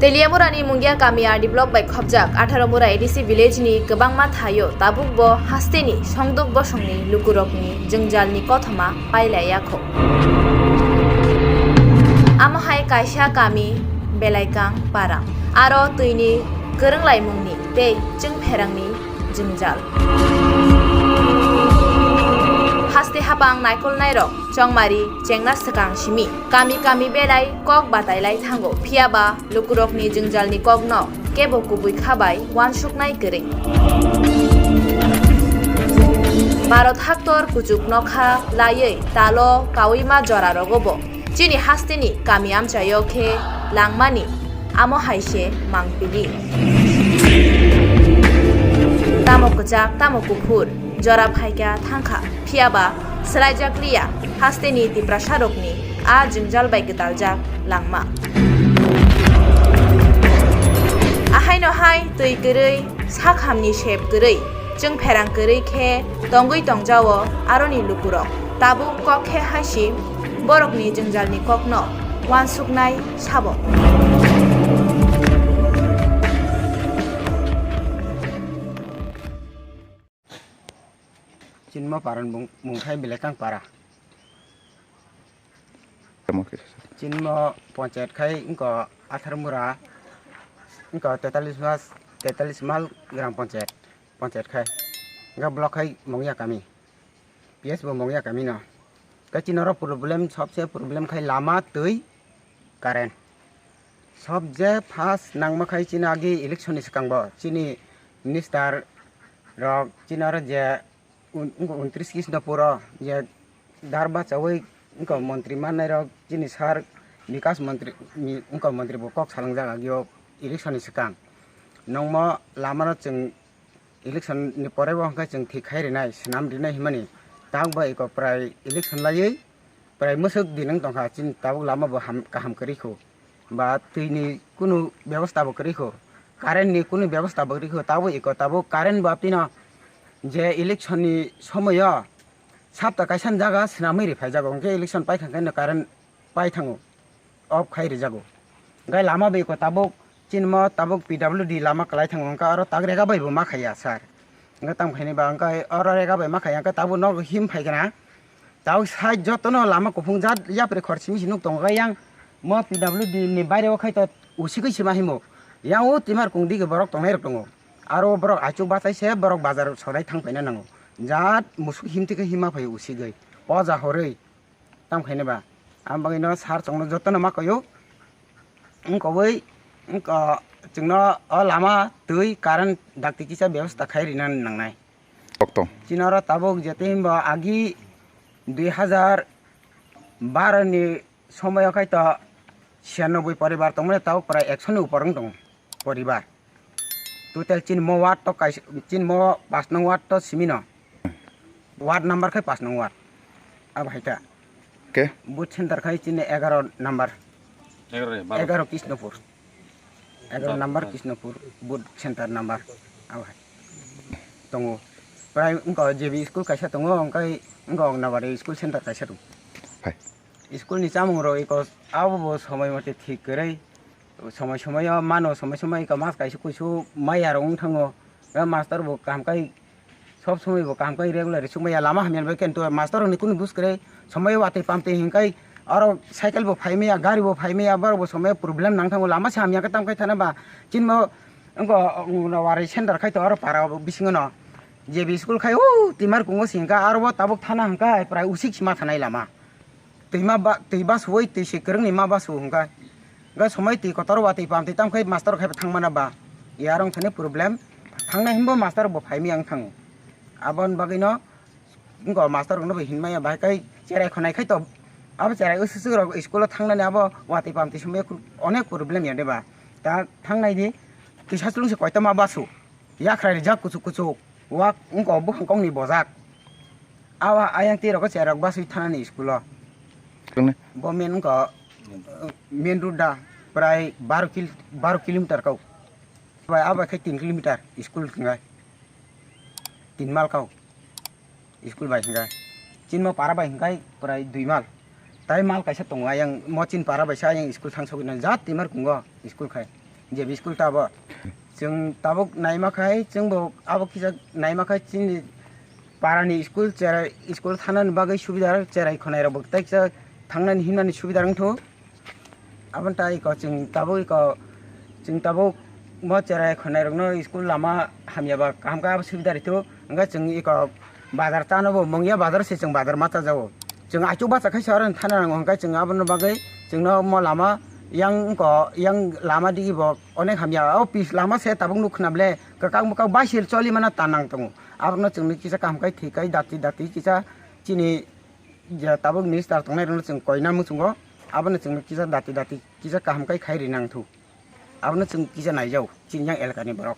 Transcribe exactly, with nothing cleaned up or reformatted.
Teliamurani Mungia kami R D block bai khopjak atharo mura A D C village ni kwbangma thaio tabukbo hasteni songduk bosongni lukurokni jwngjalni kothoma pailaiya kho. Amo hai kaisa kami Belaikang para, aro twini kwrwnglaimungni tei chwngpherangni jwngjal. Haste hapang naikolnairok chongmari chengna swkang simi kami kami belai kok batailai thango, phiyaba lukurokni jwngjalni kokno kebo kubui kha bai uansuknai kwrwi. Bharat haktor kuchuk nokha laiwi talo kaui ma jorarogo bo chini hasteni kami amchaio khe langmani amo hai se mangpili. Tamo kwchak, tamo kuphur, jora phaikha thangkha, phiyaba swlaijakliya hasteni Tiprasarokni a jwngjal bai gwdaljak langma. Ahaino hai twi kwrwi, sakhamni sep kwrwi, chwngpherang kwrwi khe tongwi tongjao aroni lukurok. Tabuk kok khe hai si borokni jwngjalni kokno uansuknai sabo. Chinmo paran bung-, mungthai Belekang para. Tamo khe. Chinmo panchayat khai wngkha Atharmura, wngkha tetalis mas, tetalis mal gram panchayat, panchayat khai. Wngkha block khai Mongya kami. P S bo Mongya kami no. Khe chini oro problem, sobse problem khai lama, twi, current. Sobje first nangma khai chini agi election ni swkang bo chini minister rok chini oro je un-, wngkha untris Krishnapur o je dar bachaui wngkha montri mannai rok chini sir Bikas montri ni wngkha montri bo kok salangjak agio election ni swkang. Nongmo lama no chwng election ni pore bo hwnkhe chwng thik khai rinai, swnam rinai himani. Tabuk bo eko prai election laiwi prai mwswk din wng tongkha, chini tabuk lama bo ham-, kaham kwrwi kho, ba twi ni kunu bebosta bo kwrwi kho, current ni kunu bebosta bo kwrwi kho, tabuk eko tabuk current bo aptino je election ni somoio sapta kaisa ni jaga swnamwi riphaijak, hwnkhe election paikha khe no current pai thango, off khai rijago. Hwnkhe lama bai ko tabuk, chini mo tabuk P W D lama kwlai thango, hwnkhe oro tak rega bai bo ma khaiya sir. Hwnkhe tamo khaini ba hwnkhe oro rega bai ma khaiya, hwnkhe tabuk nogo him phai gana. Tabuk side jotono lama kuphung jat yapri khor simi se nuk tongo, hwnkhe yang mo P W D ni baire o khai to usigwi sima himo. Yang o twimar kung dige borok tongnai rok tongo. Aro borok aichuk bachai se borok bazar sorai thang paina nango. Jat musuk him thike hima phai usigwi. O ja horwi. Tamo khaini ba, ang bagwi no sir chwngno jotono ma koyo. Wngkha bai, wngkha chwngno o lama, twi, current dakti kisa bebostha khai rina nangnai. Koktong. Chini oro tabuk jete himba agi dui hajar baro ni somoyo khai to siyanoboi poribar tongmani, tabuk prai ekso ni upor wng tongo poribar. Total chini mo ward to kaisa, chini mo pash nong ward to simi no. Ward number khai pash nong ward. Abo hai ta. Ke? Booth center khai chini egaro number. Egaro ni, baro. Egaro Krishnapur. Egaro number Krishnapur booth center number. Abo hai. Tongo. Prai wngkha J B school kaisa tongo, hwnkhe wngkha Anganwadi school center kaisa tongo. Hai. School ni chamung rok eko abo bo somoi mote thik kwrwi. Somoi somoi o mano, somoi somoi eko mas kaisa kuisu maya rok wng thango. Master bo kaham khai, sob somoi bo kaham khai regular suk maya, lama hamya bai khe to master rok ni kunu bus kwrwi. Somoi watwi pamtwi hinkhai oro cycle bo phai maya, gari bo phai maya, borok bo somoi problem nang thango, lama se hamya khe tam khai thana ba chini bo wngkha wari center khai to oro para bisingo no J B school khai o twimar kungo se hinkhai aro bo tabuk thana hinkhai prai usik se ma thanai lama. Twi ma ba, twi basuwi, twi se kwrwngni ma basu hwnkha. Hwnkha somoi twi kotor watwi pamtwi tamkhai master khai thangmana ba. Yarong thani problem. Thangnai hwnbo master bo phaimaya wng thango. Aboni bagwino wngkha master rokno bo hinmaya bahai khai cherai khonai khai to. Abo cherai usuk usuk rok school o thangnani abo watwi pamtwi somoi onek problem ya de ba. Ta thangnai di kisa chwlwng se koito ma basu. Yakhrai rijak kuchuk kuchuk. Wak wngkha bukhang kokni bojak. Awa ayang twi rokhe cherok basui thanani school o. Kwrwngni? Bo main wngkha, uh, main road da prai baro kil-, baro kilometer kau. Bai, abai khe tin kilometer school hwnkhai. Tin mal kau. School bai hwnkhai. Chinmo para bai hwnkhai prai dui mal. Tai mal kaisa tongo ayang mo chin para bai sa ayang school thang sogwi nang jat twimar kungo school khai. J B school tabo. Chwng tabuk naima khai, chwngbo abo kisa naima khai chini parani school cherai, school thanani bagwi subidar, cherai khonai rokbo tei kisa thangnani himnani subidar wngthu. Aboni tai iko chwng tabuk iko, chwng tabuk mo cherai khonai rokno school lama hamya ba kaham khe abo subidar rwthu. Hwnkhe chwng iko bazar tanobo mungya bazar se chwng bazar ma chajago. Chwng achuk bacha khe se oro thana nango, hwnkhe chwng abono bagwi chwngno mo lama yang wngkha, yang lama digi bo onek hamya. O pis lama se tabuk nuk khna ble kwkak mwkak bai se choli mana ta nang tongo. Abono chwngno kisa kaham khai thwi khai dati dati kisa chini je tabuk minister tongnai rokno chwng koina muchungo, abono chwngno kisa dati dati kisa kaham khai khai ri nang thu. Abono chwng kisa naijao chini yang elakani borok.